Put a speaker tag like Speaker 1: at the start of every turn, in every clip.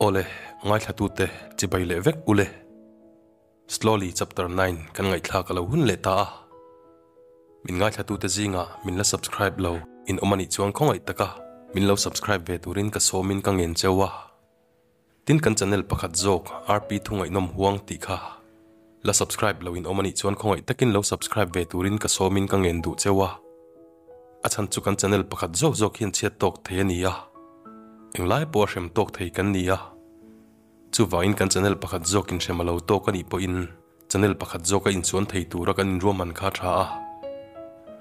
Speaker 1: Awle, ngaithlatute chibai leh vek ule. Slowly chapter 9 kan ngaihthlak a lo hun leh ta a. Min ngaithlatute zingah min la subscribe lo in awm anih chuan khawngaih taka min lo subscribe ve turin ka sawmin ka ngen cheu a. Tin kan channel pakhat zawk RP Thu Ngaihnawm Huang tih kha la subscribe lo in awm anih chuan khawngaih takin lo subscribe ve turin ka sawmin ka ngen duh cheu a. A chhan chu kan channel pakhat zawk zawk hian chhiat tawk thei a ni a, englai pawh a hrem tawk thei kan ni a. Chuvangin kan channel pakhat zawkin hrem a lo tawk anih pawhin channel pakhat zawka inchuan thei tura kan inruahman kha a tha a.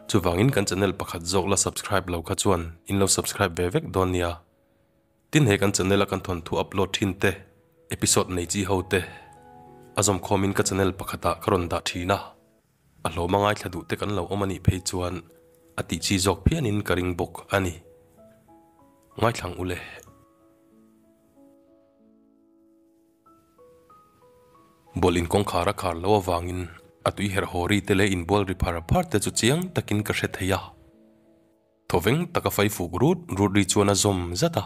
Speaker 1: Chuvangin kan channel pakhat zawk la subscribe lo kha chuan in lo subscribe ve vek dawn nia. Tin he kan channel a kan thawnthu upload thin te, episode nei chi ho te a zawmkhawmin ka channel pakhatah ka rawn dah thin a. A hlawm a ngaithla duh te kan lo awm anih phei chuan a tih chi zawk phianin ka ring bawk a ni. Ngaithlang ule. Bual in kawngkhar a khar loh avangin a tui herh haw ri te leh inbual ri phar phar te chu chiang takin ka hre thei a. Thawveng taka fai fuk rut rut ri chuan a zawm zat a.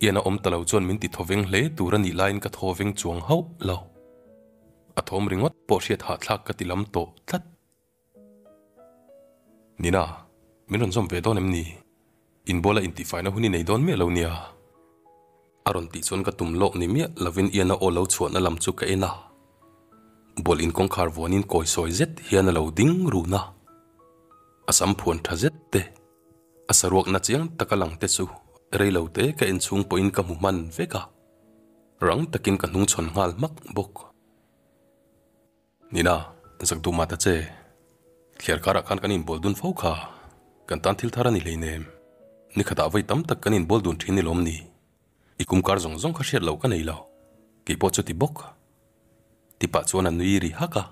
Speaker 1: Ian a awm ta lo chuan min ti thawveng hle tur a nih laiin ka thawveng chuang hauh lo. A thawm ringawt pawh hriat hahthlak ka ti lam tawh tlat. Nina, min rawn zawm ve dawn em ni? Inbuala intihfaina hun i nei dawn miah lo nia. A rawn tih chuan ka tum lawk ni miah lovin Ian-a aw lo chhuahna lam chu ka en a. Bual in kawngkhar vuanin kawi sawi zet hian a lo ding run a. A sam phuan tha zet te, a saruakna chiang taka lang te chu rei lo te ka en chhung pawhin ka hmu hman vek a. Rang takin ka hnungchhawn nghal hmak bawk. Nina, zak duh mah ta che. Thliar karah khan kan inbual dun fo kha. Kan tan thil thar a ni hleinem. Ni khatah vawi tam tak kan inbual dun thin ni lawm ni. I kum kar zawng zawng kha hriat loh ka nei lo. Kei pawh chuti bawk. Tipah chuan a nui ri hak a.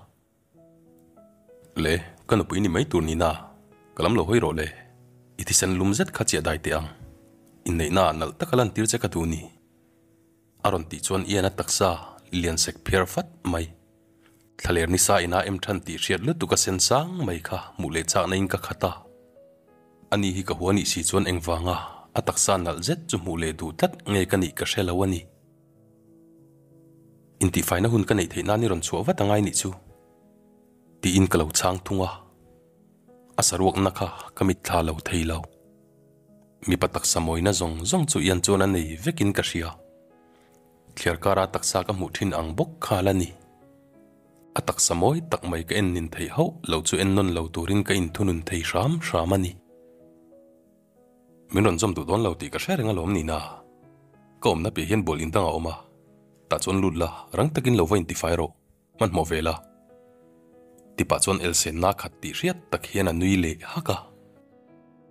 Speaker 1: Le, ka nupui ni mai tur Nina, ka lam lo hawi rawh le. I thisen lum zet kha chiah dai teh ang. Inneihna ah nalh taka lantir che ka duh ni. A rawn tih chuan Ian-a taksa lian sek phiar fat mai. Thlaler nisa ina em than tih hriat lutuk a sen sang mai kha hmuh leh chakna in ka khat a. Ani hi ka hua nih si chuan engvanga a taksa nalh zet chu hmuh leh duh tlat nge ka nih ka hre lo a ni. Intihfaina hun ka neih theih nan i rawn chhuah vat angai nih chu tiin ka lo chhang thung a. A saruakna kha ka mitthla lo thei lo. Mipa taksa mawina zawng zawng chu Ian chuan a nei vekin ka hria. Thliar kara taksa ka hmuh thin ang bawk kha la ni. A taksa mawi tak mai ka en nin theih hauh lo chu en nawn lo turin ka inthunun thei hram hram a ni. Min rawn zawm duh dawn lo tih ka hre reng alawm nina. Ka awmna piah hian bual indang a awm a, tah chuan lut la, rang takin lo va intifai rawh. Hmanhmawh ve la. Tipah chuan Elsenna khat tih hriat tak hian a nui leh hak a.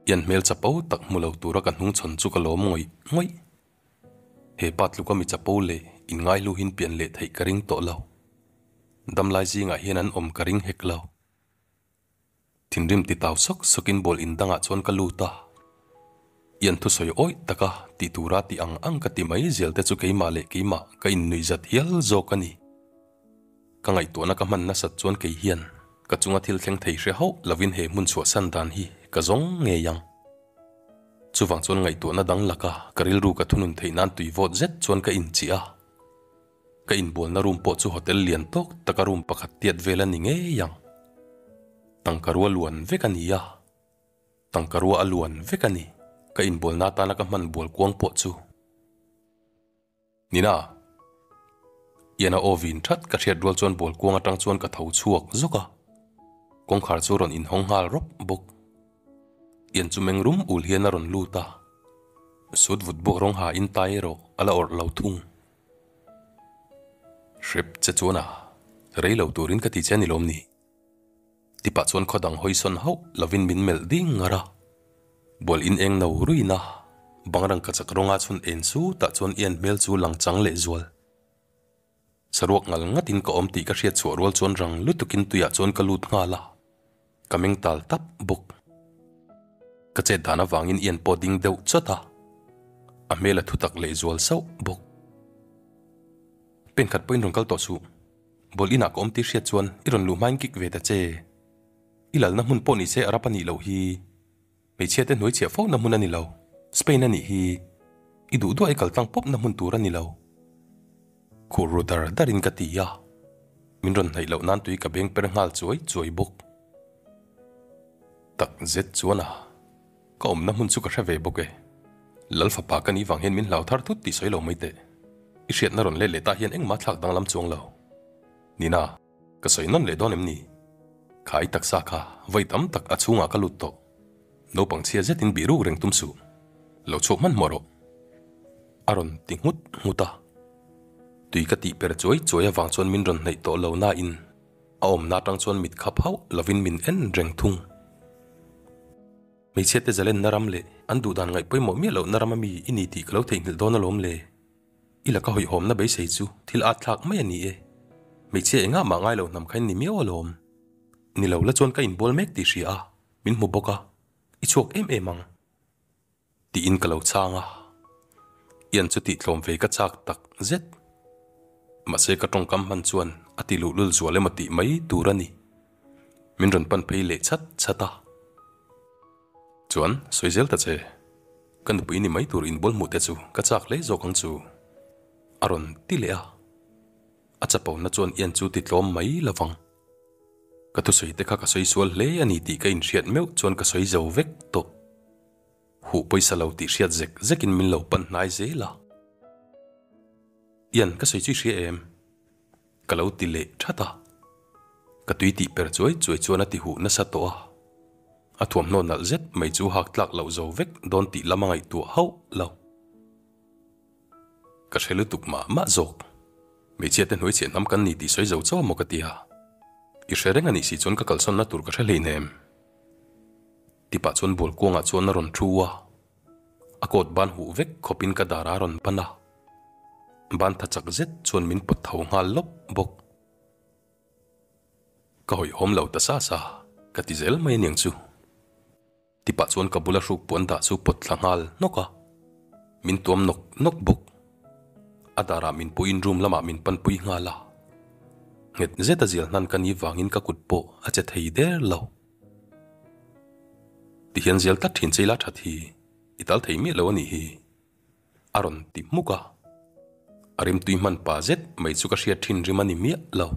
Speaker 1: Ian hmel chapo tak hmu lo tura ka hnungchhawn chu ka lawm ngawih ngawih. He pa tluka mi chapo leh inngaihluhin pian leh theih ka ring tawh lo. Damlai zingah hian an awm ka ring hek lo. Thinrim ti tau sawk sawkin ball in dangah chuan ka lut a. Ian thusawi awih taka tih tura tih ang ang ka ti mai zel te chu keimah leh keimah ka innuihzat hial zawk a ni. Ka ngaihtuahna ka hman nasat chuan kei hian ka chunga thil thleng thei hre hauh lovin he hmun chhuahsan dan hi ka zawng ngei ang. Chuvang chuan ngaihtuahna dang laka ka rilru ka thunun theih nan tui vawt zet chuan ka inchih a. Ka inbualna room pawh chu hotel lian tawk taka room pakhat tiat vel a ni ngei ang. Tangka rua luan vek a ni a. Tangka rua a luan vek a ni. Ka inbualna atana ka hman bual kuang pawh chu. Nina. Ian a aw vin that ka hriat rual chuan bual kuang atang chuan ka tho chhuak zawk a. Kawngkhar chu rawn inhawng nghal rawp bawk. Ian chu meng rum ul hian a rawn lut a. Sut vut bawk rawng ha in tai erawh a la awrh lo thung. Hrep che chuan a, rei lo turin ka ti che a ni lawm ni? Tipah chuan khaw dang hawi sawn hauh lovin min melh ding ngar a. Bual in eng no ruin a, bang rang ka chak rawnga chhun en chu tah chuan Ian hmel chu lang chang leh zual. Saruak ngal ngatin ka awm tih ka hriat chhuah rual chuan rang lutukin tuiah chuan ka lut nghal a, ka meng tal tap bawk. Ka chet dan avangin Ian pawh ding deuh chawt a, a hmel a thutak leh zual sauh bawk. Pen khat pawhin rawn kal tawh suh, ball inah ka awm tih hriat chuan i rawn luh hmain kick ve ta che. I lalna hmun pawh nise Arab a nih loh hi. Hmeichhia te hnuai chhiah fo na hmun a ni lo, Spain a nih hi. I duh duah i kal tlang pawp na hmun tur a ni lo. Khur ru dar darin ka ti a, min rawn hnaih loh nan tui ka beng per nghal chuai chuai bawk. Tak zet chuan a, ka awmna hmun chu ka hre ve bawk e. Lal fapa ka nih vang hian min hlau thar thut tih sawi lo mai teh. I hriatna rawn let leh ta hian engmah thlak danglam chuang lo. Nina, ka sawi nawn leh dawn em ni? Kha i taksa kha vawi tam tak a chhungah ka lut tawh. Naupang chhia zetin bih ruk reng tum suh. Lo chhuak hmanhmawh rawh. A rawn ti nghut nghut a. Tui ka tih per chuai chuai avang chuan min rawn hnaih tawh lo nain a awmna atang chuan mit khap hauh lovin min en reng thung. Hmeichhia te zalenna ram leh an duhdan ngaih pawimawh miah lohna ram ami i ni tih ka lo theihnghilh dawn alawm le. I laka hawihhawmna beisei chu thil at thlak mai a ni e. Hmeichhia engah mah ngai lo hnam kha in ni miau alawm. Ni lo la chuan ka inbual mek tih hria a, min hmu bawk a, i chhuak em em ang. Tiin ka lo chhang a, Ian chu tih tlawm ve ka chak tak zet. Mahse ka tawngkam hman chuan a ti luhlul zual emaw tih mai tur a ni. Min rawn pan phei leh chat chat a. Chuan sawi zel ta che, ka nupui ni mai tur inbual hmuh te chu ka chak hle zawk ang chu a rawn ti leh a. A chapona chuan Ian chu ti tlawm mai lovang. Ka thusawi te kha ka sawi sual hle a ni tih ka inhriat meuh chuan ka sawi zo vek tawh. Huh pawisa lo tih hriat zek zekin min lo pan hnai zel a. Ian ka sawi chu i hria em? Ka lo ti leh that a. Ka tui tih per chuai chuai chuan a ti huh nasa tawh a. A thuamhnaw nalh zet mai chu hak tlak loh zo vek dawn tih lam a ngaihtuah hauh lo. Ka hre lutuk mah mah zawk. Hmeichhia te hnuai chhiah hnam kan ni tih sawi zo chauh maw ka ti a. I hre reng a nih si chuan ka kalsawnna tur ka hre hleinem. Tipah chuan bual kuangah chuan a rawn thu a. A coat ban huh vek khawpin ka dar a rawn pan a. Ban tha chak zet chuan min pawt tho nghal lawp bawk. Ka hawihhawm lo ta sa sa, ka ti zel mai aniang chu. Tipah chuan ka bula hruk puan dah chu pawt thla nghal hnawk a, min tuam nawk nawk bawk. A darah min puiin room lamah min panpui nghal a, nghet zeta zial hnan ka nih vangin ka kut pawh a che thei der lo. Tihian zial tlat thin che ila that hi i tal thei miah lo a nih hi. A rawn ti hmuk a, a rimtui hman pa zet mai chu ka hriat thin rim a ni miah lo.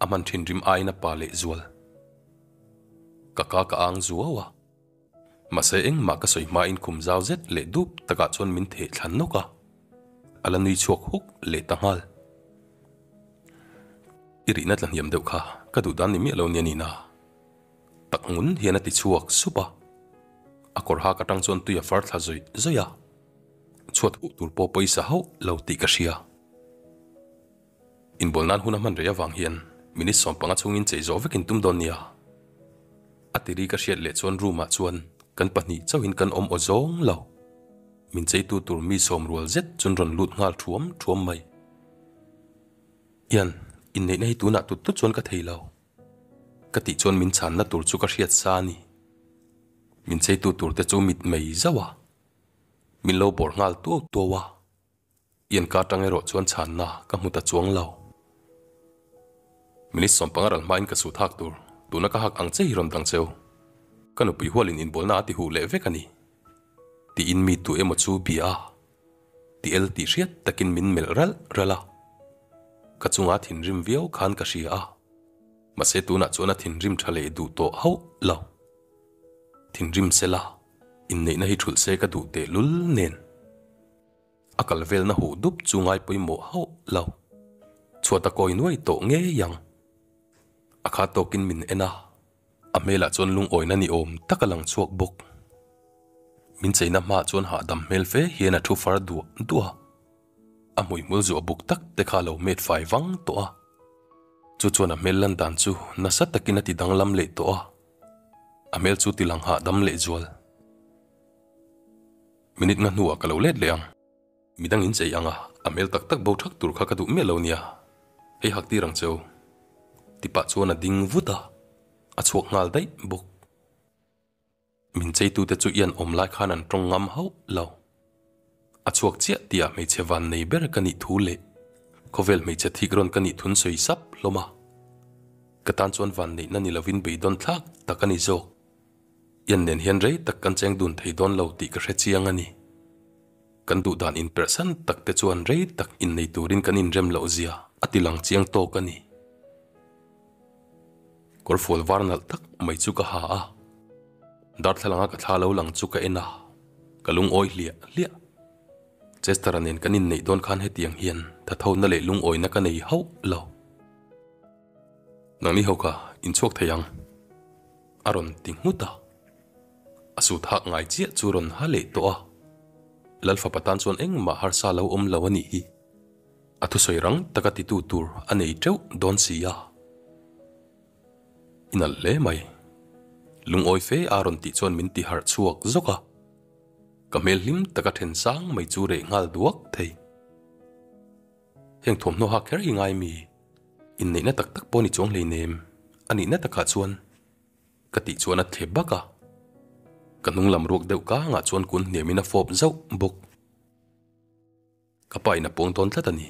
Speaker 1: A hman thin rim aiin a pa leh zual. Ka ka ka ang zuau a, mahse engmah ka sawi hmain khum zau zet leh dup takah chuan min theh thla nawk a, a la nui chhuak huk leh ta nghal. I rihna tla hniam deuh kha ka duh dan ni miah lo nia nina. Tak ngun hian a ti chhuak sup a, a kawr hak atang chuan tui a far thla zawih zawih a, chhuat huh tur pawh pawisa hauh lo tih ka hria. Inbual nan hun a hman rei avang hian minute 15 chhungin chei zawh vekin tum dawn nia. A tiri ka hriat leh chuan room ah chuan kan pahnih chauhin kan awm aw zawng lo. Min cheitu tur mi sawm rual zet chun rawn lut nghal thuam thuam mai. Ian, inneihna hi tunah tut tut chuan ka thei lo. Ka tih chuan min chhanna tur chu ka hriat sa a ni. Min cheitu tur te chu mit mei zauh a, min lo bawrh nghal tuau tuau a. Ian ka atang erawh chuan chhanna ka hmu ta chuang lo. Minute 15 ral hmain ka suit hak tur, tuna ka hak ang che hi rawn dang cheu. Ka nupui hualin inbualna a ti huh leh vek a ni. Tiin mi tu emaw chu bia a. Ti el tih hriat takin min melh ralh ralh a. Ka chunga thinrim viau khan ka hria a. Mahse tunah chuan a thinrim tha leh duh tawh hauh lo. Thinrim sela, inneihna hi thulh se ka duh tehlul nen. A kal velna huh dup chu ngai pawimawh hauh lo. Chhuat a kawi nuai tawh ngei ang. A kha tawkin min en a, a hmelah chuan lungawina ni awm tak a lang chhuak bawk. Min cheina hmaah chuan hahdam hmel fe hian a thu far duah duah a. A hmuihmul zuah buk tak te kha a lo met fai vang tawh a. Chu chuan a hmel lan dan chu nasa takin a ti danglam leh tawh a. A hmel chu ti lang hahdam leh zual. Minute nga hnuah ka lo let leh ang. Midang in chei ang a, a hmel tak tak bo thak tur kha ka duh miah lo nia. Hei hak tir ang cheu. Ti pah chuan a ding vut a, a chhuak nghal daih bawk. Min cheitute chu ian awm lai khan an tawng ngam hauh lo. A chhuak chiah tihah hmeichhe van nei ber ka nih thu leh khawvel hmeichhe thik rawn ka nih thun sawi sap hlawm a. Ka tan chuan van neihna ni lovin beidawn thlak tak a ni zawk. Ian nen hian rei tak kan cheng dun thei dawn lo tih ka hre chiang a ni. Kan duh dan inperhsan tak te chuan rei tak innei turin kan inrem loh zia a ti lang chiang tawk a ni. Kawrfual var nalh tak mai chu ka ha a, darthlalanga ka thla lo lang chu ka en a, ka lungawi hliah hliah. Chester-a nen kan inneih dawn khan hetiang hian thathona leh lungawina ka nei hauh lo. Nangni ho kha inchhuak thei ang, a rawn ti nghut a. A sut hak ngai chiah chu rawn ha leh tawh a. Lalfapa tan chuan engmah harsa lo awm lo a nih hi. A thusawi rang taka titu tur a nei teuh dawn si a. I nalh hle mai. Lungawi fe a rawn tih chuan min ti harh chhuak zawk a. Ka hmel hlim taka then sang mai chu reh nghal duak thei. Heng thawmhnaw hak kher hi ngai mi? Inneihna tak tak pawh ni chuang hleinem a nihna takah chuan ka tih chuan a thle bak a. Ka hnung lam ruak deuh kangah chuan kun hniamin a fawp zauh bawk. Ka pa in a puang dawn tlat a ni.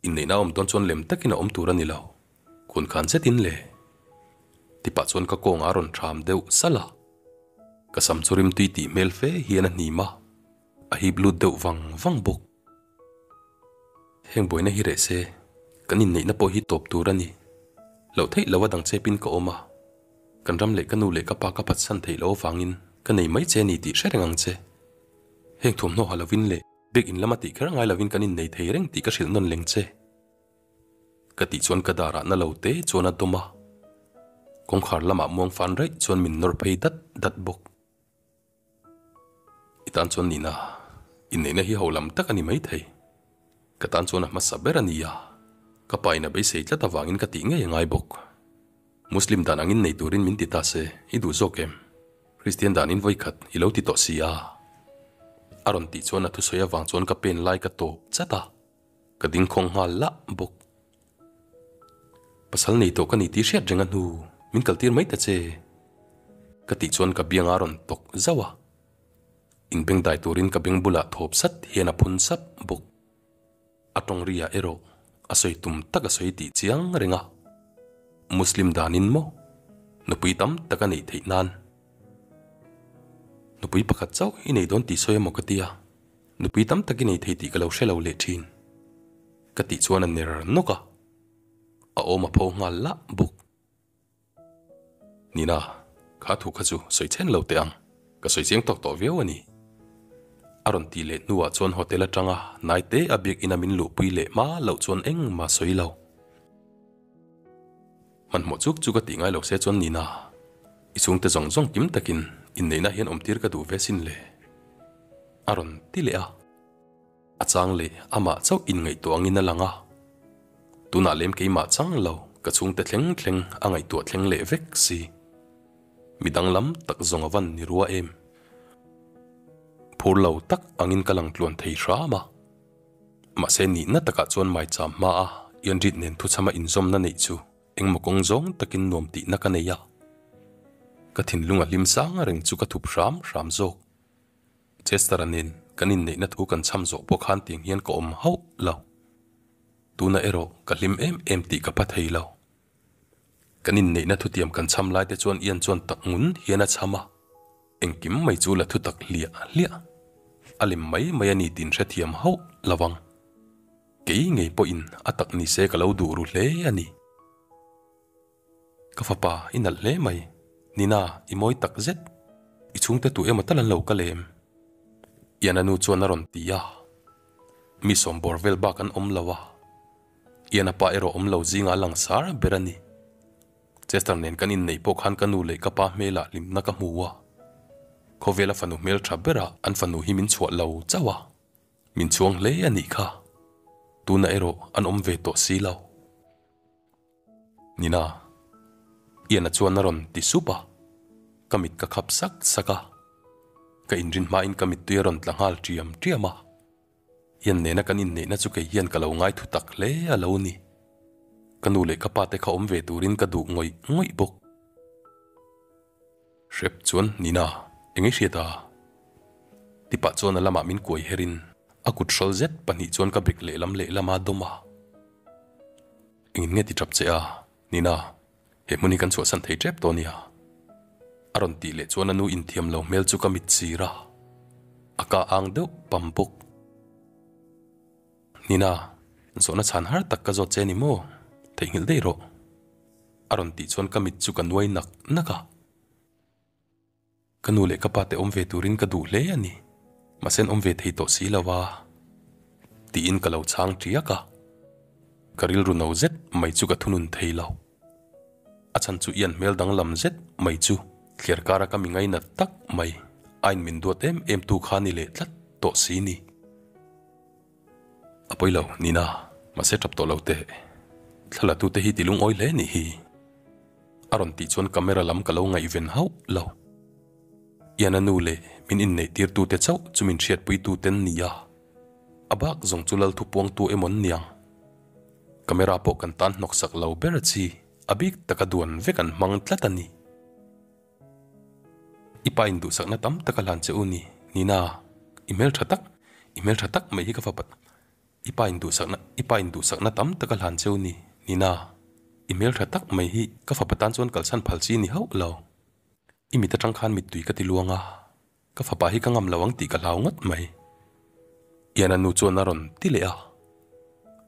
Speaker 1: Inneihna a awm dawn chuan lem takin a awm tur a ni lo. Khun khan zetin le. Tipah chuan ka kawngah a rawn ṭham deuh salh a. Ka sam chu rimtui tih hmel fe hian a hnim a, a hip lut deuh vang vang bawk. Heng buaina hi reh se, kan inneihna pawh hi tawp tur a ni. Loh theih lo a dang chepin ka awm a. Kan ram leh ka nu leh ka pa ka phatsan theih loh avangin ka nei mai che a ni tih hre reng ang che. Heng thuamhnaw ha lovin leh Biak in lama tih kher ngai lovin kan innei thei reng tih ka hrilh nawn leng che. Ka tih chuan ka darah na lo te chuan a dawm a. Kawngkhar lamah muang fan raih chuan min nawr phei dat dat bawk. I tan chuan nihna, inneihna hi ho lam tak a ni maithei. Ka tan chuan a hmasa ber a ni a, ka pa in a beisei tlat avangin ka tih ngei a ngai bawk. Muslim dan angin nei turin min ti ta se, i duh zawk em? Kristian danin vawikhat i lo ti tawh si a. A rawn tih chuan a thusawi avang chuan ka pen lai ka tawp chat a, ka ding khawng nghal lah bawk. Pasal nei tawh ka ni tih hriat reng a hnu, min kaltir mai ta che. Ka tih chuan ka bianga a rawn tawk zauh a. Inbengdai turin ka beng bulah thawp sat hian a phun sap bawk. A tawng ri ah erawh a sawi tum tak a sawi tih chiang reng a, Muslim danin maw nupui tam tak a neih theih nan nupui pakhat chauh i nei dawn tih sawi emaw ka tia, nupui tam tak i nei thei tih ka lo hre lo leh thin ka tih chuan a ner nawk a, a awm a pho nghal lah bawk. Nina, kha thu kha chu sawi chhen lo teh ang, ka sawi chiang tawk tawh viau a ni. A rawn tih leh hnuah chuan hotel atanga naite a biak ina min luhpui leh hma loh chuan engmah sawi lo. Hmanhmawh chuk chu ka tih ngai lo se chuan Nina, i chhungte zawng zawng kim takin inneihna hian awmtir ka duh ve sin le. A rawn ti leh a. A chang leh amah chauh inngaihtuah angin a lang a, tunah lem keimah chang lo ka chhungte thleng thleng a ngaihtuah thleng leh vek si. Mi danglam tak zawng a van ni rua em? Phur lo tak angin ka lang tluan thei hram a, mahse nihna takah chuan maicham hmaa Ianrit nen thuchhama inzawmna neih chu engmaw kawng zawng takin nuam tihna ka nei a, ka thinlung a hlim sang reng chu ka thup hram hram zawk. Chester-a nen kan inneihna thu kan chham zawh pawh khan tiang hian ka awm hauh lo. Tuna erawh ka hlim em em tih ka pha thei lo. Kan inneihna thutiam kan chham lai te chuan Ian chuan tak ngun hian a chham a, engkim mai chu la thutak hliah hliah. A lem mai mai a ni tih hrethiam hauh lo ang. Kei ngei pawhin a tak ni se ka lo duh ru hle a ni. Ka fapa, i nalh hle mai. Nina, i mawi tak zet. I chhungte tu emaw tal an lo kal em? Ian-a nu chuan a rawn ti a. Mi sawmbawr vel bak an awm lo a. Ian-a pa erawh awm lo zingah a langsar ber a ni. Chester nen kan inneih pawh khan ka nu leh ka pa hmelah hlimna ka hmu a. Khawvela fanu hmeltha berah an fanu hi min chhuah lo chauh a. Min chhuang hle a nih kha. Tunah erawh an awm ve tawh si lo. Nina, Ian-a chuan a rawn ti sup a, ka mit ka khap sak sak a, ka inrin hmain ka mittui a rawn tla nghal ṭiam ṭiam a. Ian nena kan inneihna chu kei hian ka lo ngai thu tak hle a lo ni. Ka nu leh ka pa te kha awm ve turin ka duh ngawih ngawih bawk. Hrep chuan Nina, eng i hriat a? Tipah chuan a lamah min kuai herin a kut hrawl zet pahnih chuan ka bek lehlam lehlam a dawm a. Engin nge ti tap che a, Nina, he hmun hi kan chhuahsan thei tep tawh nia. A rawn tih leh chuan a nu inthiam lo hmel chu ka mit sir a, a ka ang deuh pam bawk. Nina, zawhna chhan har tak ka zawt che ni maw? Theihnghilh daih rawh. A rawn tih chuan ka mit chu ka nuai nak nak a. Ka nu leh ka pa te awm ve turin ka duh hle a ni, mahse an awm ve thei tawh si lo a, tiin ka lo chhang tiak a. Ka rilru no zet mai chu ka thunun thei lo. A chhan chu Ian hmel danglam zet mai chu thliar kara ka mi ngainat tak mai a in min duat em em tu kha ni leh tlat tawh si ni. A pawi lo, Nina, mahse tap tawh lo teh. Thla la tute hi ti lungawi hle nih hi. A rawn tih chuan camera lam ka lo ngaihven hauh lo. Iana nu leh min inneih tir tute chauh chu min hriatpui tuten ni a. A bak zawng chu lal thupuangtu emaw an niang. Camera pawh kan tan hnawksak lo ber chi a bik taka duan vek an hmang tlat a ni. I pa in duhsakna tam tak a hlan che u ni, Nina. I hmeltha tak, i hmeltha tak mai hi ka fapa. I pa in duhsakna, i pa in duhsakna tam tak a hlan che u ni, Nina. I hmeltha tak mai hi ka fapa tan chuan kalsan phal chi ni hauh lo. I mit atang khan mittui ka ti luang a, ka fapa hi ka ngam lo ang tih ka hlau ngawt mai. Iana nu chuan a rawn ti leh a.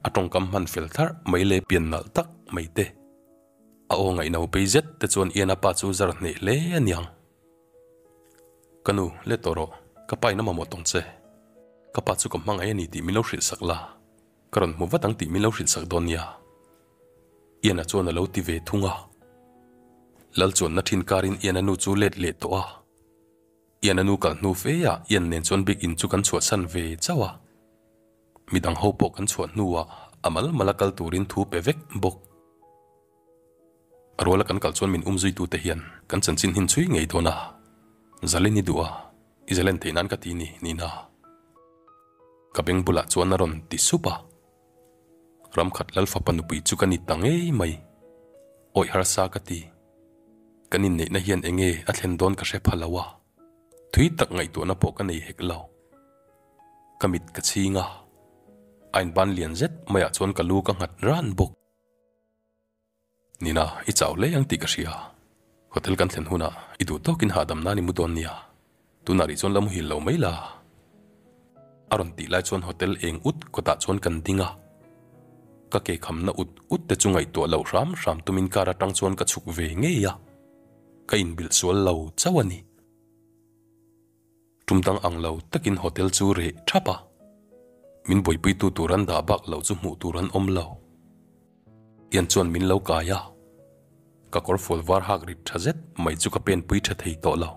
Speaker 1: A tawngkam hman fel thlarh mai leh pian nalh tak mai te. A aw ngaihno bei zet te chuan Ian a pa chu zar hneh hle a niang. Ka nu, let tawh rawh, ka pa in a mamawh tawng che. Ka pa chu ka hmangaih a ni tih min lo hrilh sak la, ka rawn hmu vat ang tih min lo hrilh sak dawn nia. Ian-a chuan a lo ti ve thung a. Lal chuanna thin karin Ian-a nu chu let leh tawh a. Ian-a nu kal hnu fe ah Ian nen chuan bik in chu kan chhuahsan ve chauh a. Midang ho pawh kan chhuah hnuah a mal mal a kal turin thu pe vek bawk. A ruala kan kal chuan min umzuitute hian kan chanchin hin chhui ngei dawn a, Zalin i duh a, i zalen theih nan ka ti ni, Nina. Ka beng bulah chuan a rawn ti sup a. Ramkhat Lalfapa nupui chu ka ni ta ngei mai. Awih harsa ka ti. Kan inneihna hian enge a thlen dawn ka hre pha lo a, thui tak ngaihtuahna pawh ka nei hek lo. Ka mit ka chhing a, a inban lian zet maiah chuan ka lu ka nghat ran bawk. Nina, i chau hle ang tih ka hria. Hotel kan thlen hunah i duh tawkin hahdam nan i mu dawn nia. Tunah rih chuan la muhil lo mai la. A rawn tih lai chuan hotel eng ut kawtah chuan kan ding a. Ka ke khamna ut ut te chu ngaihtuah loh hram hram tumin car atang chuan ka chhuk ve ngei a. Ka inbilh sual lo chauh a ni. Tum dang ang lo takin hotel chu reh thap a, min buaipuitu tur an dah bak loh chu hmuh tur an awm lo. Ian chuan min lo kai a, ka kawr fual var hak rit tha zet mai chu ka penpui tha thei tawh lo.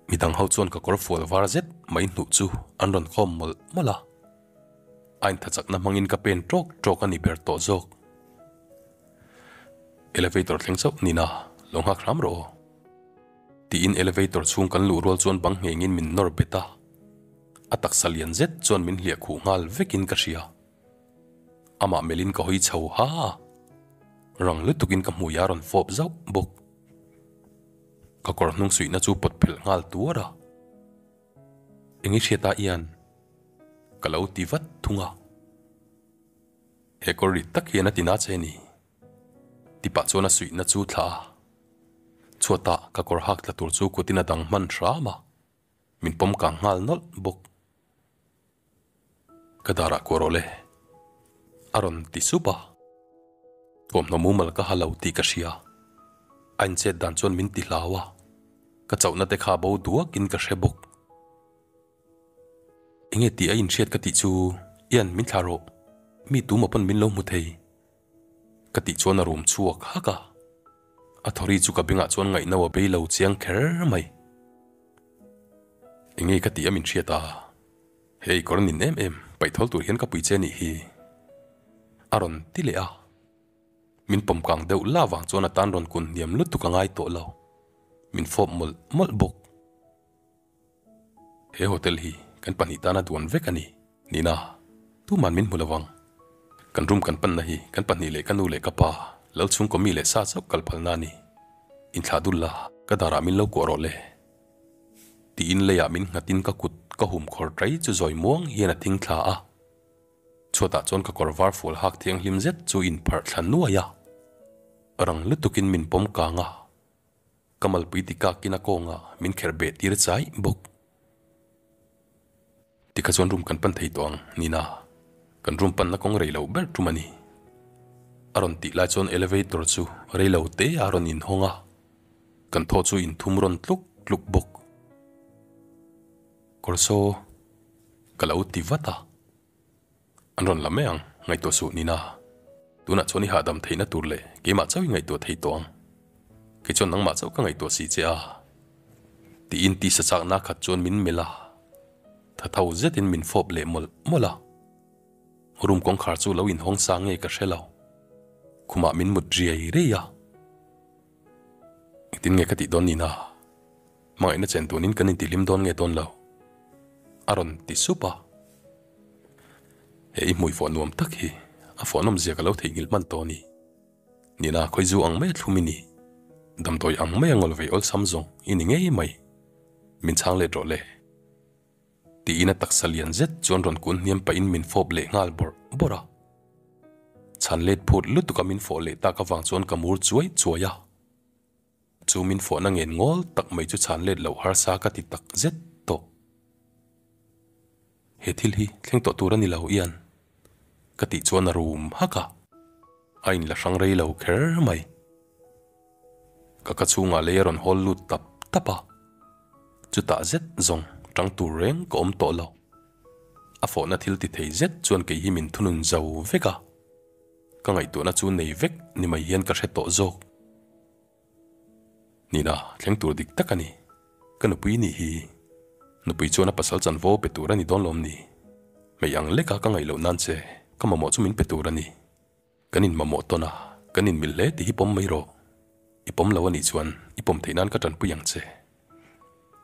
Speaker 1: Midang ho chuan ka kawr fual var zet mai hnuh chu an rawn khawm mawlh mawlh a, a inthachakna hmangin ka pen tawk tawk a ni ber tawh zawk. Elevator thleng chauh nina lo nghak hram rawh aw. Tiin elevator chhung kan luh rual chuan bang nghengin min nawr bet a, a taksa lian zet chuan min hliah khuh nghal vekin ka hria. Amah melhin ka hawi chho ha a, rang lutukin ka hmui a rawn fawp zauh bawk. Ka kawr hnung suihna chu pawt phelh nghal tuar a, Eng i hriat ah ian? Ka lo ti vat thung a. He kawr rit tak hian a ti na che ni. Ti pah chuan a suihna chu thlah a. Chhuatah ka kawr hak tla tur chu kutin a dang hman hram a, min pawm kang nghal nawlh bawk. Ka darah kuah rawh le, a rawn ti sup a. Thuamhnaw mumal ka ha lo tih ka hria. A inchet dan chuan min ti hlau a, ka chauhna te kha bo duakin ka hre bawk. Enge tih a inhriat ka tih chu, Ian min thlah rawh, mi tuma pawn min lo hmu thei. Ka tih chuan a rum chhuak hak a, a thawri chu ka bengah chuan ngaihno a bei lo chiang kher mai. Enge ka tih a min hriat a, hei kawr nin em em paih thawl tur hian ka pui che nih hi a rawn ti leh a, min pawm kang deuh la vang chuan a tan rawn kun hniam lutuk a ngai tawh lo, min fawp mawlh mawlh bawk. He hotel hi kan pahnih tana duan vek a ni. Nina, tuman min hmu lo vang. Kan room kan panna hi kan pahnih leh ka nu leh ka pa lo chhungkaw mi leh sa chauh kal phalna a ni. Inthlah dul la, ka darah min lo kuah rawh le. Tiin leiah min nghatin ka kut ka hum khawr ṭai chu zawi muang hian a thing thla a. Chhuatah chuan ka kawr var fual hak thianghlim zet chu inpharh thla nuai a. Rang lutukin min pawm kang a. Ka malpui ti kakin a kawngah min kherh beh tir chai bawk. Tikha chuan room kan pan thei tawh ang, Nina. Kan room panna kawng rei loh ber tum a ni. A rawn tih lai chuan elevator chu rei lo te a rawn inhawng a, kan thaw chu inthum rawn tluk tluk bawk. Kawr saw ka lo ti vat a, an rawn la mai ang ngaihtuah suh Nina. Tunah chuan i hahdam theihna tur leh keimah chauh i ngaihtuah thei tawh ang. Kei chuan nangmah chauh ka ngaihtuah si che a. Tiin tisa chakna khat chuan min melh a. Tha tho zetin min fawp leh mawlh mawlh a. Room kawngkhar chu lo inhawng sa nge ka hre lo. Khumah min mut riai riai a. Engtin nge ka tih dawn nina? Hmangaihna chen tunin kan intihlim dawn nge dawn lo? A rawn ti sup a. He i hmui fawh nuam tak hi a fawh nawmzia ka lo theihnghilh hman tawh a ni. Nina khawizu ang mai a thlum i ni. Damdawi ang mai a ngawl vei awlsam zawng i ni ngei mai. Min chhang let rawh le. Tiin a taksa lian zet chuan rawn kun hniam pahin min fawp leh nghal bawrh bawrh a. Chhan let phut lutuk a min fawh leh tak avang chuan ka mur chuai chuai a. Chu min fawhna ngen ngawl tak mai chu chhan let loh harsa ka ti tak zet tawh. He thil hi thleng tawh tur a ni lo Ian. Ka tih chuan a rum hak a. A inla hrang rei lo kher mai. Ka ka chhungah lei a rawn hawl lut tap tap a, chutah zet zawng tang tur reng ka awm tawh lo. A fawhna thil ti thei zet chuan kei hi min thunun zo vek a, ka ngaihtuahna chu nei vek ni mai hian ka hre tawh zawk. Nina, thleng tur dik tak a ni. Ka nupui nih hi. Nupui chuan a pasal chanvo pe tur a ni dawn lawm ni? Hmei ang leka ka ngaih loh nan che, ka mamawh chu min pe tur a ni. Kan inmamawh tawn a, kan inmil hle tih hi pawm mai rawh. I pawm lo a nih chuan i pawm theih nan ka tanpui ang che.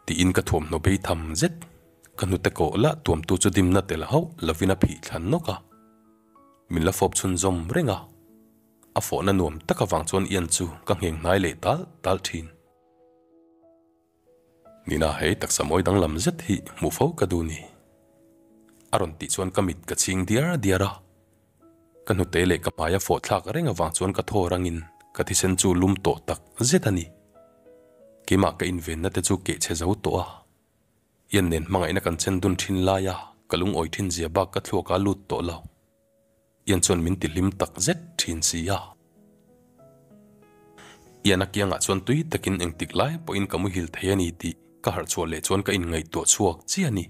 Speaker 1: Tiin ka thuamhnaw bei tham zet. Ka hnute kawh lah tuamtu chu dimna tel hauh lovin a phih thlan nawk a. Min la fawp chhunzawm reng a. A fawhna nuam tak avang chuan Ian chu ka ngheng hnai leh tal tal thin. Nina hei taksa mawi danglam zet hi hmuh fo ka duh ni. A rawn tih chuan ka mit ka chhing diar diar a. Ka hnute leh ka hmai a fawh thlak reng avang chuan ka thaw rangin ka thisen chu lum tawh tak zet a ni. Keimah ka invenna te chu keh chhe zo tawh a. Ian nen hmangaihna kan chen dun thin laia ka lungawi thin zia bak ka thluak a lut tawh lo. Ian chuan min ti hlim tak zet thin si a. Ian a kiangah chuan tui takin engtik lai pawhin ka muhil thei a ni tih ka harh chhuah leh chuan ka inngaihtuah chhuak chiah a ni.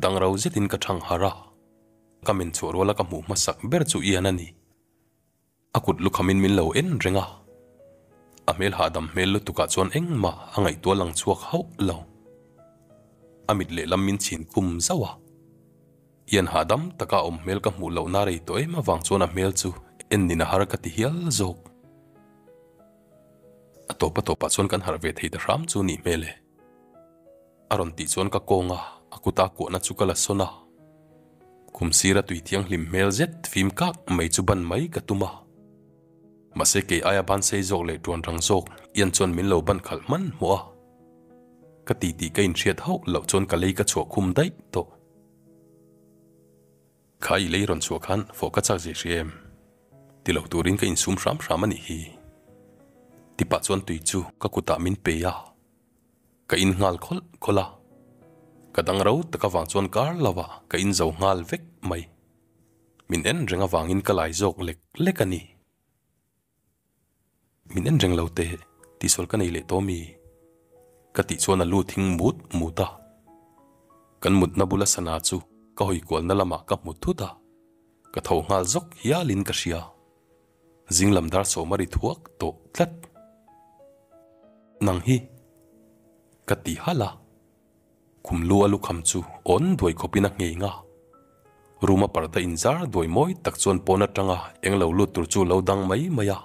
Speaker 1: Dang ro zetin ka thang harh a, ka men chhuah ruala ka hmuh hmasak ber chu Ian a ni. A kut lukhamin min lo en reng a, a hmel hahdam hmel lutukah chuan engmah a ngaihtuah lang chhuak hauh lo. A mit lehlam min chhin khum zauh a, Ian hahdam taka a awm hmel ka hmuh lohna rei tawh em avang chuan a hmel chu en nin a har ka ti hial zawk. A tawp a tawpah chuan kan harh ve thei ta hram chu nih hmel e. A rawn tih chuan ka kawng a, a kuta kuahna chu ka la sawn a. Khum sira tui thianghlim hmel zet fim kak mai chu ban mai ka tum a. Mahse kei aia ban sei zawk leh tuan rang zawk Ian chuan min lo ban khalh hman hmuh a. Ka ti tih ka inhriat hauh loh chuan ka lei ka chhuah khum daih tawh. Kha i lei rawn chhuah khan fawh ka chak zia hria em? Ti lo turin ka insum hram hram a nih hi. Tipah chuan tui chu ka kutah min pe a. Ka in nghal khawlh khawlh a, ka dang ro tak avang chuan kar lo ah ka in zo nghal vek mai. Min en reng avangin ka lai zawk lek lek a ni. Min en reng lo teh, tihsual ka nei leh tawh mi? Ka tih chuan a lu thing mut mut a. Kan mutna bula sana chu ka hawi kualna lamah ka hmu thut a, ka tho nghal zawk hialin ka hria. Zinglam dar sawm a ri thuak tawh tlat. Nang hi ka ti halh a, khum lu a lukham chu awn duai khawpin a ngheng a. Room a parda inzar duai mawi tak chuan pawn atanga eng lo lut tur chu lo dang mai mai a,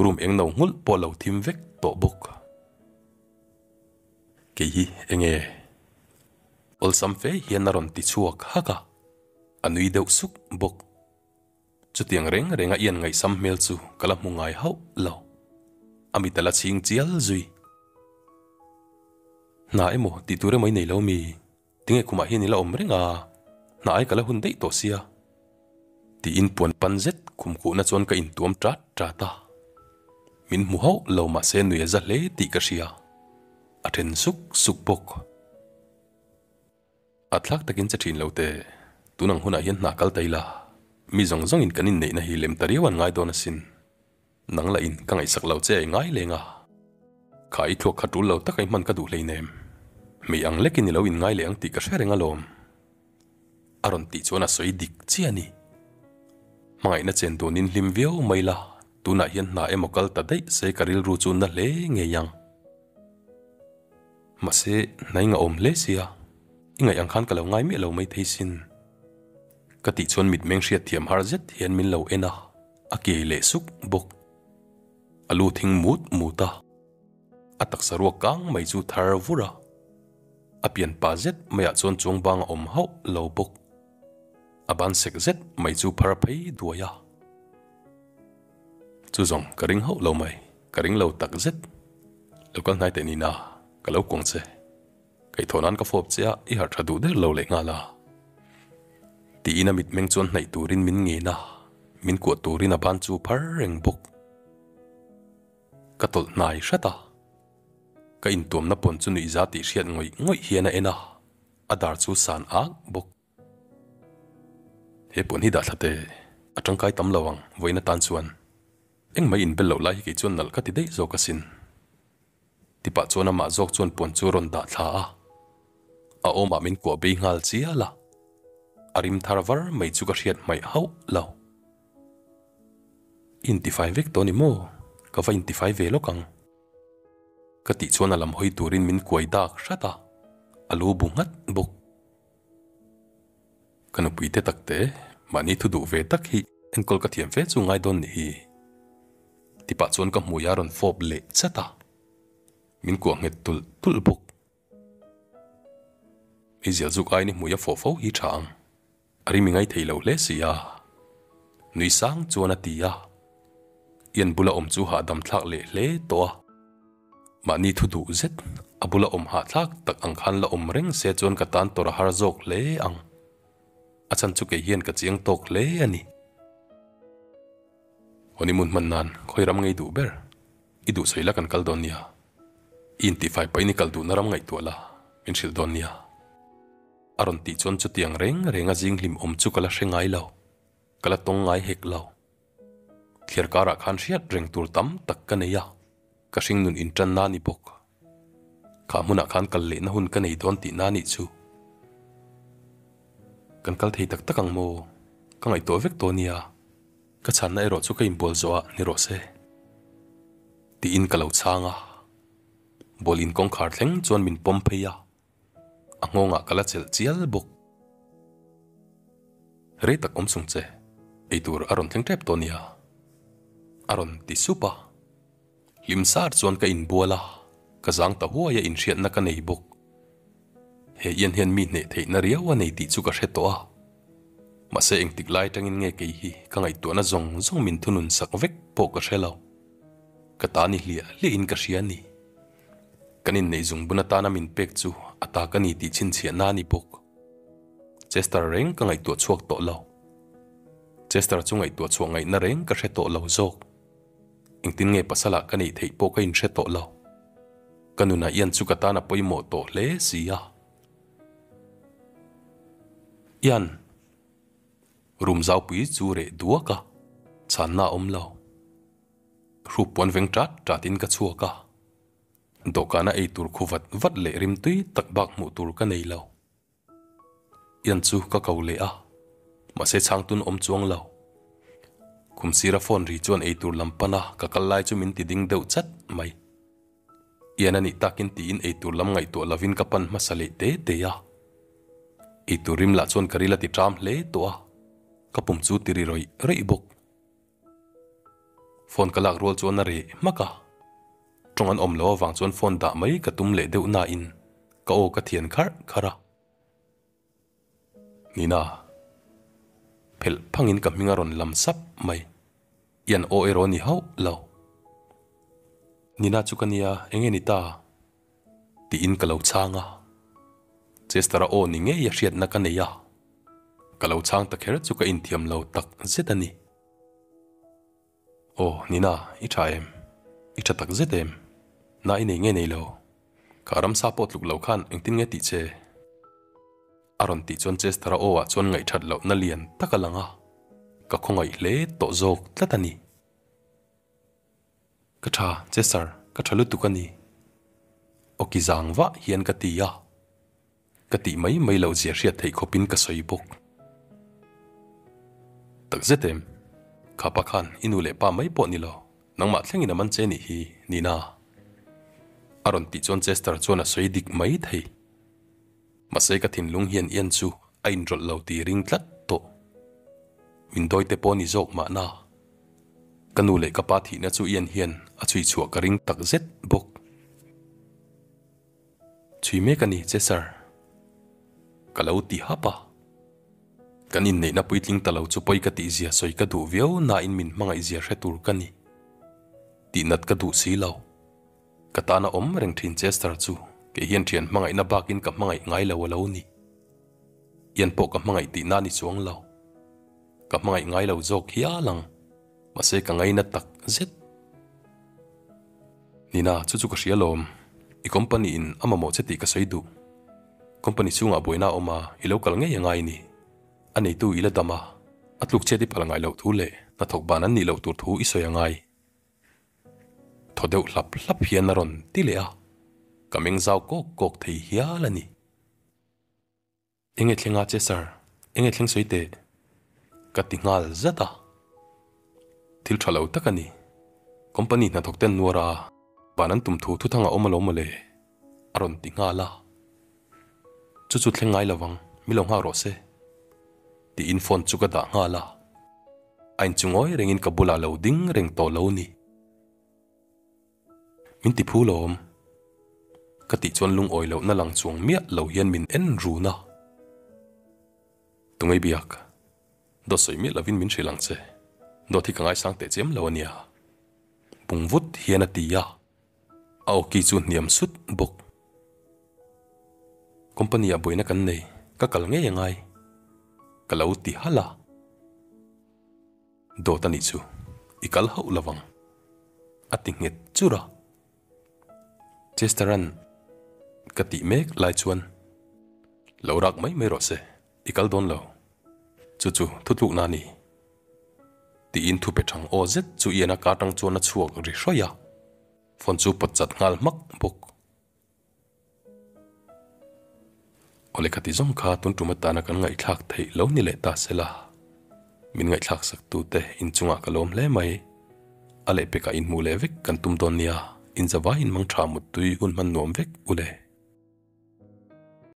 Speaker 1: room eng no nghulh pawh lo thim vek tawh bawk. Kei hi enge awlsam fe hian a rawn ti chhuak hak a, a nui deuh suk bawk. Chutiang reng renga i an ngaihsam hmel chu ka la hmu ngai hauh lo. A mit a la chhing chial zui. Hna emaw tih tur emaw i nei lo mi? Tinge khumah hian i la awm reng a, hna ai ka la hun daih tawh sia. Tiin puan pan zet khum khuhna chuan ka intuam ṭat ṭat a. Min hmu hauh lo mahse nui a za hle tih ka hria. A then suk suk bawk. A thlak takin che thin lo teh. Tun ang hunah hian hna kal ta ila, mi zawng zawngin kan inneihna hi lem ta riau an ngai dawn asin. Nang lah in ka ngaihsak lo che a i ngai leng a. Kha i thluak kha tul lo taka i hman ka duh hleinem. Mei ang lekin i lo inngai leh ang tih ka hre reng alawm. A rawn tih chuan a sawi dik chiah a ni. Hmangaihna chen tunin hlim viau mai la, tunah hian hna emaw kal ta daih se ka rilru chu na hle ngei ang. Mahse, hna i ngahawm hle sia, i ngaih ang khan ka lo ngai miah lo mai thei sin. Ka tih chuan mitmeng hriatthiam har zet hian min lo en a, a kiai leh suk bawk. A lu thing mut mut a, a taksa ruak kang mai chu thar vur a. A pian pa zet maiah chuan chuang bang a awm hauh lo bawk. A ban sek zet mai chu phar phei duai a. Chu zawng ka ring hauh lo mai, ka ring lo tak zet. Lo kal hnai teh nina, ka lo kuang che. Kaihthawh nan ka fawp che a, i harh tha duh der lo leh nghal a. Tiin a mitmeng chuan hnaih turin min ngen a, min kuah turin a ban chu phar reng bawk. Ka tawlh hnai hrat a, ka intuamna pawn chu nuihza tih hriat ngawih ngawih hian a en a, a dar chu san ak bawk. He puan hi dah thla teh, a tangkai tam lo ang vawiin atan chuan. Engmah inbel loh lai hi kei chuan nalh ka ti daih zawk asin. Tipah chuan amah zawk chuan puan chu a rawn dah thla a, a awmah min kuah bei nghal chial a, a rim thar var mai chu ka hriat hmaih hauh lo. I intifai vek tawh ni maw? Ka va intifai ve lawk ang. Ka tih chuan a lam hawi turin min kuai dak hrat a, a lu bu nghat bawk. Ka nupui te tak te, mahni thu duh ve tak hi enkawl ka thiam fe chu ngai dawn ni hi. Tipah chuan ka hmui a rawn fawp leh chat a, min kuah nghet tulh tulh bawk. Meizial zuk aiin i hmui a fawh fo hi tha ang, a rim i ngai thei lo hle si a. Nui sang chuan a ti a, Ian bula awm chu hahdam thlak leh hle tawh a. Mahni thu duh zet, a bula awm hahthlak tak ang khan la awm reng se chuan ka tan tawrh a har zawk hle ang. A chhan chu kei hian ka chiang tawk hle a ni. Honeymoon hman nan khawi ram ngei duh ber? I duh sawi la kan kal dawn nia. I intifai pahin i kal duhna ram ngaihtuah la, min hrilh dawn nia. A rawn tih chuan chutiang reng renga zing hlim awm chu ka la hre ngai lo, ka la tawng ngai hek lo. Thliar karah khan hriat reng tur tam tak ka nei a, ka hringnun intanna a ni bawk. Kha hmunah khan kal lehna hun ka nei dawn tihna a nih chu. Kan kal thei tak tak ang maw? Ka ngaihtuah vek tawh nia. Ka chhanna erawh chu ka inbual zawh ah ni rawh se. Tiin ka lo chhang a. Bual in kawngkhar thleng chuan min pawm phei a. A nghawngah ka la chelh chial bawk. Rei tak awm chung che, eitur a rawn thleng tep tawh nia. A rawn ti sup a. Hlim sar chuan ka inbual a, ka zang ta huai a inhriatna ka nei bawk. He ian hian mi hneh theihna riau a nei tih chu ka hre tawh a. Mahse engtik lai atangin nge kei hi ka ngaihtuahna zawng zawng min thunun sak vek pawh ka hre lo. Ka ta ni hliah hliahin ka hria a ni. Kan inneih zungbun atana min pek chu a ta ka ni tih chhinchhiahna a ni bawk. Chester reng ka ngaihtuah chhuak tawh lo. Chester chu ngaihtuah chhuah ngaihna reng ka hre tawh lo zawk. Engtin nge pasal ah ka neih theih pawh ka inhre tawh lo. Ka nunah Ian chu ka tan a pawimawh tawh hle si a. Ian! Room zaupui chu reh duak a, chhanna a awm lo. Hrup puan veng ṭat ṭatin ka chhuak a. Dawhkana ei tur khu vat vat leh rimtui tak bak hmuh tur ka nei lo. Ian chu ka ko leh a, mahse chhangtun awm chuang lo. Khum sira phone ri chuan eitur lam pan a ka kal lai chu min ti ding deuh chat mai. Ian a nih takin tiin eitur lam ngaihtuah lovin ka pan hmasa leh te te a. Eitur rim lah chuan ka ril a ti ṭam hle tawh a, ka pum chu ti ri rawih rawih bawk. Phone ka lak rual chuan a reh hmak a, tawng an awm lo avang chuan phone dah mai ka tum leh deuh nain ka aw ka thian kharh kharh a. Nina, phelh phangin ka hming a rawn lam sap mai, i an aw erawh ni hauh lo. Nina chu ka nia, enge ni ta? Tiin ka lo chhang a, Chester-a aw ni ngei a hriatna ka nei a, ka lo chhang ta kher chu ka inthiam lo tak zet a ni. Aw, Nina, i tha em? I tha tak zet em? Na i nei nge nei lo? Kha ramsa pawh tluk lo khan engtin nge tih che? A rawn tih chuan Chester-a aw ah chuan ngaihthat lohna lian tak a lang a, ka khawngaih hle tawh zawk tlat a ni. Ka tha, Chester, ka tha lutuk a ni. Awki zang vah hian ka ti a, ka tih mai mai loh zia hriat theih khawpin ka sawi bawk. Takzet em? Khapa khan i nu leh pa mai pawh ni lo, nangmah thlengin a man che nih hi, Nina. A rawn tih chuan Chester chuan a sawi dik mai thei. Mahse ka thinlung hian Ian chu a inrawlh lo tih ring tlat tawh. Min dawi te pawh ni zawk mahna. Ka nu leh ka pa thihna chu Ian hian a chhui chhuah ka ring tak zet bawk. Chhui mek a ni che Sir. Ka lo ti hap a. Kan inneihna puitling ta lo chu pawi ka tihzia sawi ka duh viau nain min hmangaihzia hre tur ka ni. Tihnat ka duh si lo. Ka tana awm reng thin Chester chu kei hian thian hmangaihna bakin ka hmangaih ngai lo a lo ni. Ian pawh ka hmangaih tihna a ni chuang lo. Ka hmangaih ngai lo zawk hial ang, mahse ka ngaina tak zet. Nina, chu chu ka hria lawm. I company in a mamawh che tih ka sawi duh. Company chhungah buaina a awm a, i lo kal ngei a ngai ni. A neitu i la dam a, a tluk chet i phal ngai loh thu leh hnathawk ban an nih loh tur thu i sawi a ngai. Thaw deuh hlap hlap hian a rawn ti leh a, ka meng zau kawk kawk thei hial a ni. Enge thleng a che sir, enge thleng sawi teh? Ka ti nghal zat a. Thil tha lo tak a ni. Company hnathawk ten nuar a, van an tum thu thuthang a awm alawm mawle, a rawn ti nghal a. Chu chu thleng ngai lovang, mi lo nghak rawh se, tiin phone chu ka dah nghal a. A inchungawi rengin ka bulah lo ding reng tawh lo ni. Min ti phu lawm. Ka tih chuan lungawi lohna lang chuang miah lo hian min en run a. Tungei biak, dawt sawi miah lovin min hrilh ang che. Dawt hi ka ngaisang teh chiam lo a nia. Bung vut hian a ti a. A awki chu hniam sut bawk. Company ah buaina kan nei, ka kal ngei a ngai. Ka lo ti halh a. Dawt a nih chu, i kal hauh lo vang. A ti nghet chur a. Chester-a'n ka tih mek lai chuan, Lo rak mai mai rawh se, i kal dawn lo. Chu chu thutlukna a ni. Tiin thupe thang aw zet chu Ian-a ka atang chuan a chhuak ri hrawih a. Phone chu pawt chat nghal hmak bawk. Awle khati zawng kha tun tum atana kan ngaihthlak theih lo ni leh ta sela. Min ngaihthlak sak tute inchungah ka lawm hle mai. A lehpekah inhmuh leh vek kan tum dawn nia, inzavaiin mangtha muttui hun hman nuam vek ule.